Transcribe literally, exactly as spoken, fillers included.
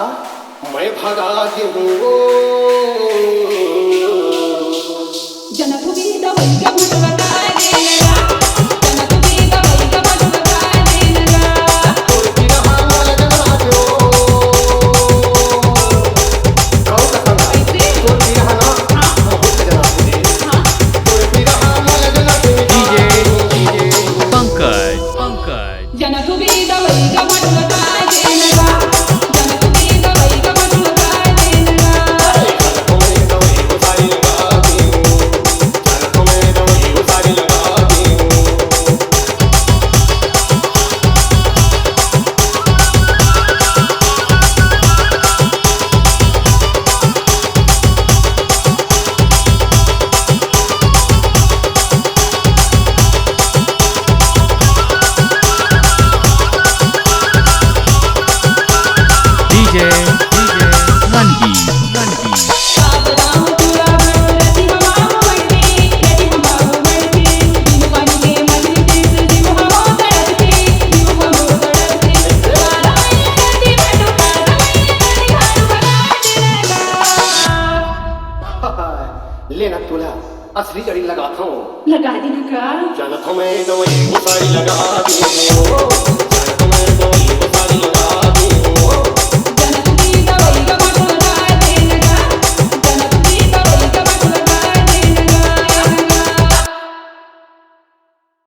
मैं भगा देहूँ वो। जनक भी दवई का मुंह बता देना। जनक भी दवई का मुंह बता देना। तोर पीरा हा मोला जना दो। गौ कसम। ऐसे? तोर पीरा हा ना, हाँ। बहुत जना दे। हाँ। तोर पीरा हा मोला जना दो। DJ, DJ पंकज, पंकज। जनक भी दवई का मुंह बता देना। जनक भी दवई का मुंह बता देना। DJ, DJ Ranbir, Ranbir. लेना तुला असली जड़ी लगाथंव। लगा देना का? जानथंव मैं दवई उसारी लगा दूँ।